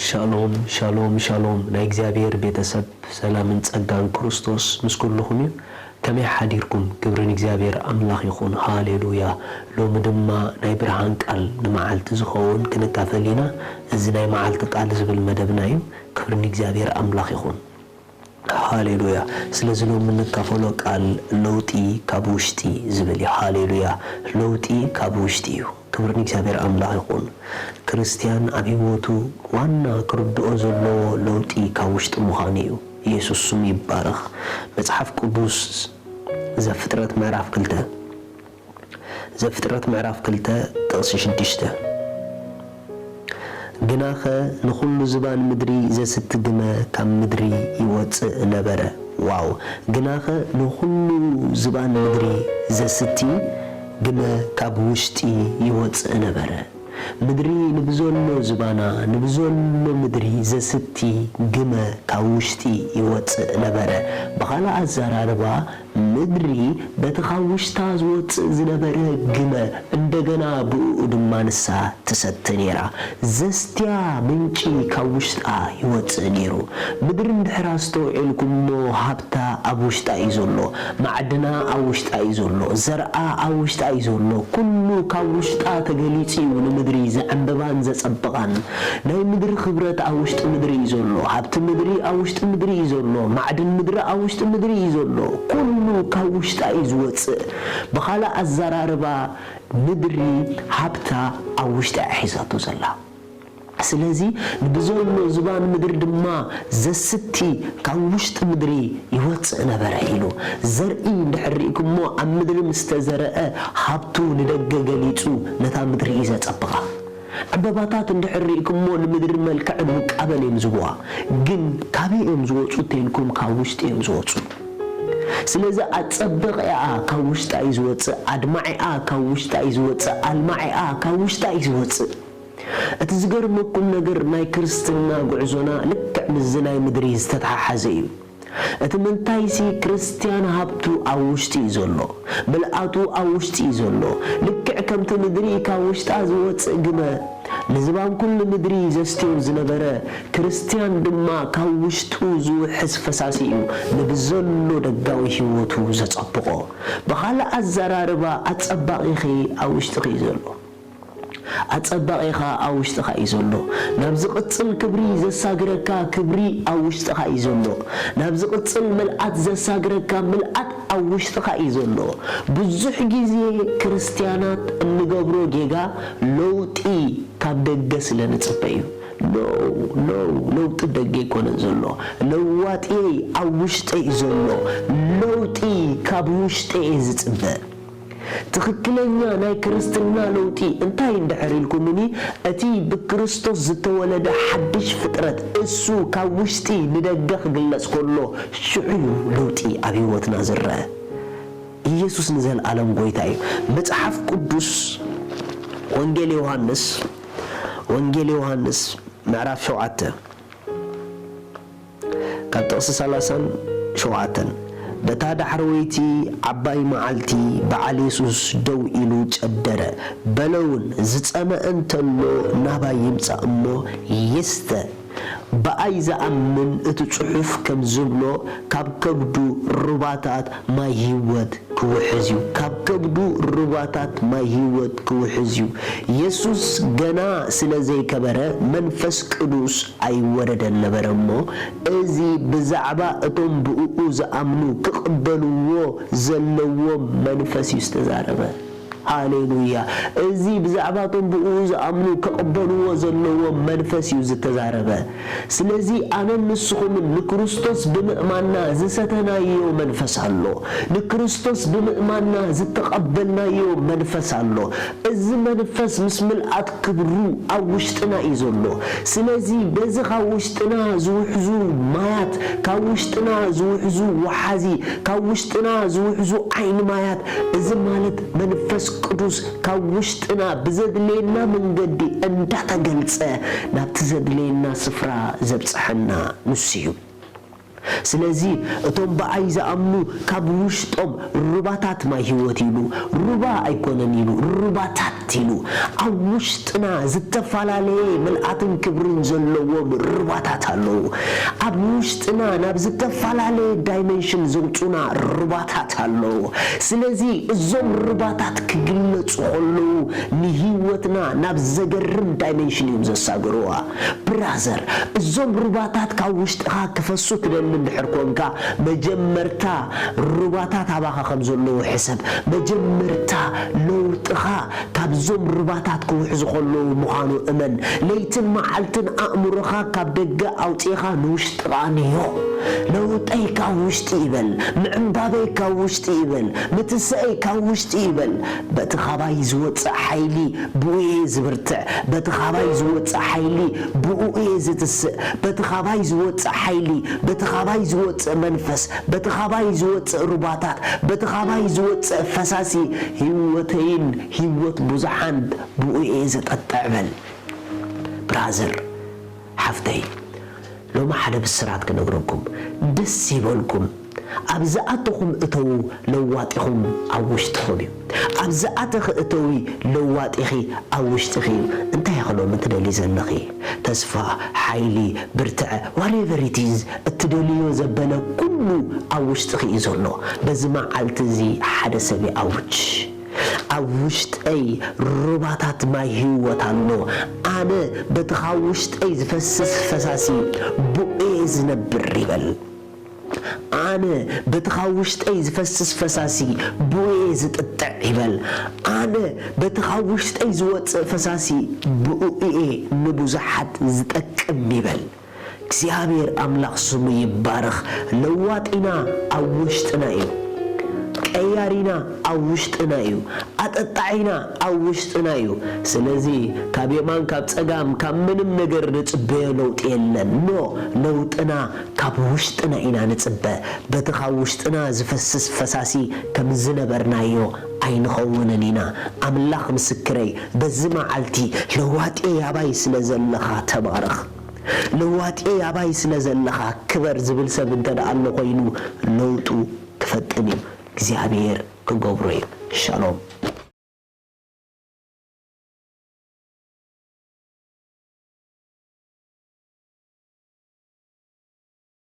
ሻሎም ሻሎም ሻሎም ናይ እግዚኣብሔር ቤተሰብ ሰላምን ጸጋን ክርስቶስ ምስ ኩልኹም እዩ። ከመይ ሓዲርኩም? ክብሪ ንእግዚኣብሔር ኣምላኽ ይኹን። ሃሌሉያ። ሎሚ ድማ ናይ ብርሃን ቃል ንመዓልቲ ዝኸውን ክንካፈል ኢና። እዚ ናይ መዓልቲ ቃል ዝብል መደብና እዩ። ክብሪ ንእግዚኣብሔር ኣምላኽ ይኹን። ሃሌሉያ። ስለዚ ሎሚ እንካፈሎ ቃል ለውጢ ካብ ውሽጢ ዝብል እዩ። ሃሌሉያ። ለውጢ ካብ ውሽጢ እዩ። ክብሪ ንእግዚኣብሔር ኣምላኽ ይኹን። ክርስትያን ኣብ ህይወቱ ዋና ክርድኦ ዘለዎ ለውጢ ካብ ውሽጢ ምዃኑ እዩ። ኢየሱስ ስሙ ይባረኽ። መጽሓፍ ቅዱስ ዘፍጥረት ምዕራፍ ክልተ፣ ዘፍጥረት ምዕራፍ ክልተ ጥቕሲ ሽዱሽተ፣ ግናኸ ንኹሉ ዝባን ምድሪ ዘስቲ ግመ ካብ ምድሪ ይወጽእ ነበረ። ዋው! ግናኸ ንኹሉ ዝባን ምድሪ ዘስቲ ግመ ካብ ውሽጢ ይወጽእ ነበረ። ምድሪ ንብዘሎ ዝባና፣ ንብዘሎ ምድሪ ዘስቲ ግመ ካብ ውሽጢ ይወጽእ ነበረ። ብኻልእ ኣዘራርባ፣ ምድሪ በቲ ካብ ውሽጣ ዝወጽእ ዝነበረ ግመ እንደገና ብእኡ ድማ ንሳ ትሰቲ ነይራ። ዘስትያ ምንጪ ካብ ውሽጣ ይወጽእ ነይሩ። ምድሪ እንድሕር ኣስተውዒልኩሞ ሃብታ ኣብ ውሽጣ እዩ ዘሎ። ማዕድና ኣብ ውሽጣ እዩ ዘሎ። ዘርኣ ኣብ ውሽጣ እዩ ዘሎ። ኩሉ ካብ ውሽጣ ተገሊጹ እዩ ንምድሪ ዘዕንብባን ዘጸብቓን። ናይ ምድሪ ክብረት ኣብ ውሽጢ ምድሪ እዩ ዘሎ። ሃብቲ ምድሪ ኣብ ውሽጢ ምድሪ እዩ ዘሎ። ማዕድን ምድሪ ኣብ ውሽጢ ምድሪ እዩ ዘሎ። ኩሉ ካብ ውሽጣ እዩ ዝወጽእ። ብኻልእ ኣዘራርባ ምድሪ ሃብታ ኣብ ውሽጣ እያ ሒዛቶ ዘላ። ስለዚ ንብዘሎ ዝባን ምድሪ ድማ ዘስቲ ካብ ውሽጢ ምድሪ ይወጽእ ነበረ ኢሉ። ዘርኢ እንድሕር ርኢኩሞ ኣብ ምድሪ ምስ ተዘርአ ሃብቱ ንደገ ገሊጹ ነታ ምድሪ እዩ ዘጸብቓ። ዕምበባታት እንድሕር ርኢኩሞ ንምድሪ መልክዕን ውቃበን እዮም ዝህብዋ። ግን ካበይ እዮም ዝወጹ እንተኢልኩም ካብ ውሽጢ እዮም ዝወጹ። ስለዚ ኣጸባቒኣ ካብ ውሽጣ እዩ ዝወጽእ፣ ኣድማዒኣ ካብ ውሽጣ እዩ ዝወጽእ፣ ኣልማዒኣ ካብ ውሽጣ እዩ ዝወጽእ። እቲ ዝገርመኩም ነገር ናይ ክርስትና ጉዕዞና ልክዕ ምስዚ ናይ ምድሪ ዝተተሓሓዘ እዩ። እቲ ምንታይሲ ክርስትያን ሃብቱ ኣብ ውሽጢ እዩ ዘሎ፣ ምልኣቱ ኣብ ውሽጢ እዩ ዘሎ። ልክዕ ከምቲ ምድሪ ካብ ውሽጣ ዝወጽእ ግመ ንዝባን ኩሉ ምድሪ ዘስትዮ ዝነበረ፣ ክርስትያን ድማ ካብ ውሽጡ ዝውሕዝ ፈሳሲ እዩ ንብዘሎ ደጋዊ ህይወቱ ዘጸብቖ። ብኻልእ ኣዘራርባ ኣጸባቒኺ ኣብ ውሽጥኺ እዩ ዘሎ። ኣጸባቒኻ ኣብ ውሽጥኻ እዩ ዘሎ። ናብ ዝቕጽል ክብሪ ዘሳግረካ ክብሪ ኣብ ውሽጥኻ እዩ ዘሎ። ናብ ዝቕጽል ምልኣት ዘሳግረካ ምልኣት ኣብ ውሽጥኻ እዩ ዘሎ። ብዙሕ ግዜ ክርስትያናት እንገብሮ ጌጋ ለውጢ ካብ ደገ ስለ ንጽበ እዩ። No, no፣ ለውጢ ደገ ኣይኮነን ዘሎ። ለዋጥየይ ኣብ ውሽጠይ እዩ ዘሎ። ለውጢ ካብ ውሽጠይ እየ ዝጽበ። ትኽክለኛ ናይ ክርስትና ለውጢ እንታይ እንድሕር ኢልኩምኒ፣ እቲ ብክርስቶስ ዝተወለደ ሓድሽ ፍጥረት እሱ ካብ ውሽጢ ንደገ ክግለጽ ከሎ ሽዑ እዩ ለውጢ ኣብ ህይወትና ዝረአ። ኢየሱስ ንዘለኣለም ጎይታ እዩ። መጽሓፍ ቅዱስ ወንጌል ዮሃንስ፣ ወንጌል ዮሃንስ ምዕራፍ ሸውዓተ ካብ ጥቕሲ ሰላሳን ሸውዓተን፣ በታ ዳሕረወይቲ ዓባይ መዓልቲ በዓል የሱስ ደው ኢሉ ጨደረ። በለ እውን፣ ዝጸመአ እንተሎ ናባይ ይምጻእ እሞ ይስተ። ብኣይ ዝኣምን፣ እቲ ጽሑፍ ከም ዝብሎ፣ ካብ ከብዱ ሩባታት ማይ ህይወት ክውሕዝ እዩ። ካብ ከብዱ ሩባታት ማይ ህይወት ክውሕዝ እዩ። የሱስ ገና ስለ ዘይከበረ መንፈስ ቅዱስ ኣይወረደን ነበረ እሞ፣ እዚ ብዛዕባ እቶም ብእኡ ዝኣምኑ ክቕበልዎ ዘለዎም መንፈስ እዩ ዝተዛረበ። ሃሌሉያ። እዚ ብዛዕባ እቶም ብእኡ ዝኣምኑ ክቕበልዎ ዘለዎም መንፈስ እዩ ዝተዛረበ። ስለዚ ኣነን ንስኹምን ንክርስቶስ ብምእማንና ዝሰተናዮ መንፈስ ኣሎ። ንክርስቶስ ብምእማንና ዝተቐበልናዮ መንፈስ ኣሎ። እዚ መንፈስ ምስ ምልኣት ክብሩ ኣብ ውሽጥና እዩ ዘሎ። ስለዚ በዚ ካብ ውሽጥና ዝውሕዙ ማያት፣ ካብ ውሽጥና ዝውሕዙ ወሓዚ፣ ካብ ውሽጥና ዝውሕዙ ዓይኒ ማያት፣ እዚ ማለት መንፈስ ቅዱስ ካብ ውሽጥና ብዘድልየና መንገዲ እንዳተገልጸ ናብቲ ዘድልየና ስፍራ ዘብጽሐና ንሱ እዩ። ስለዚ እቶም ብኣይ ዝኣምኑ ካብ ውሽጦም ሩባታት ማይ ህይወት ኢሉ፣ ሩባ ኣይኮነን ኢሉ፣ ሩባታት ኢሉ። ኣብ ውሽጥና ዝተፈላለየ ምልኣትን ክብርን ዘለዎም ሩባታት ኣለዉ። ኣብ ውሽጥና ናብ ዝተፈላለየ ዳይመንሽን ዘውፁና ሩባታት ኣለዉ። ስለዚ እዞም ሩባታት ክግለፁ ከለዉ ንህይወትና ናብ ዘገርም ዳይመንሽን እዮም ዘሳግርዋ። ብራዘር፣ እዞም ሩባታት ካብ ውሽጥኻ ክፈሱ ትደሊ እንድሕር ኮንካ፣ መጀመርታ ሩባታት ኣባኻ ከም ዘለዉ ሕሰብ። መጀመርታ ለውጥኻ ካብዞም ሩባታት ክውሕዙ ከለዉ ምዃኑ እመን። ለይትን መዓልትን ኣእምሮኻ ካብ ደገ ኣውጺእኻ ንውሽጥኻ ንዮ። ለውጠይ ካብ ውሽጢ ይበል፣ ምዕንባበይ ካብ ውሽጢ ይበል፣ ምትስኣይ ካብ ውሽጢ ይበል። በቲ ካባይ ዝወጽእ ሓይሊ ብኡ እየ ዝብርትዕ፣ በቲ ካባይ ዝወጽእ ሓይሊ ብኡ እየ ዝትስእ፣ በቲ ካባይ ዝወጽእ ሓይሊ፣ በቲ ካባይ ዝወጽእ መንፈስ፣ በቲ ካባይ ዝወጽእ ሩባታት፣ በቲ ካባይ ዝወጽእ ፈሳሲ ህይወተይን ህይወት ብዙሓን ብኡ እየ ዘጠጥዕ በል። ብራዘር፣ ሓፍተይ፣ ሎሚ ሓደ ብስራት ክነግረኩም። ደስ ይበልኩም። ኣብ ዝኣተኹም እተዉ፣ ለዋጢኹም ኣብ ውሽጥኹም እዩ። ኣብ ዝኣተኺ እተዊ፣ ለዋጢኺ ኣብ ውሽጥኺ እዩ። እንታይ ኢኺ ሎሚ ትደልዪ ዘለኺ? ተስፋ፣ ሓይሊ፣ ብርትዐ፣ whatever it is፣ እትደልዮ ዘበለ ኩሉ ኣብ ውሽጥኺ እዩ ዘሎ። በዚ መዓልቲ እዚ ሓደ ሰብ ይኣውጅ። ኣብ ውሽጠይ ሩባታት ማይ ህይወት ኣሎ። ኣነ በቲ ካብ ውሽጠይ ዝፈስስ ፈሳሲ ብኡ እየ ዝነብር ይበል። ኣነ በቲ ካብ ውሽጠይ ዝፈስስ ፈሳሲ ብኡ እየ ዝጥጥዕ ይበል። ኣነ በቲ ካብ ውሽጠይ ዝወጽእ ፈሳሲ ብኡ እየ ንብዙሓት ዝጠቅም ይበል። እግዚኣብሔር ኣምላኽ ስሙ ይባረኽ። ለዋጢና ኣብ ውሽጥና እዩ። ቀያሪና ኣብ ውሽጥና እዩ። ኣጠጣዒና ኣብ ውሽጥና እዩ። ስለዚ ካብ የማን ካብ ጸጋም ካብ ምንም ነገር ንጽበዮ ለውጢ የለን። ኖ፣ ለውጥና ካብ ውሽጥና ኢና ንጽበ። በቲ ካብ ውሽጥና ዝፈስስ ፈሳሲ ከም ዝነበርናዮ ኣይንኸውንን ኢና። ኣምላኽ ምስክረይ፣ በዚ መዓልቲ ለዋጢ ኣባይ ስለ ዘለኻ ተባረኽ። ለዋጢ ኣባይ ስለ ዘለኻ ክበር ዝብል ሰብ እንተ ደኣ ኣሎ ኮይኑ፣ ለውጡ ክፈጥን እዩ። እግዚኣብሔር ክገብሮ እዩ። ሻሎም።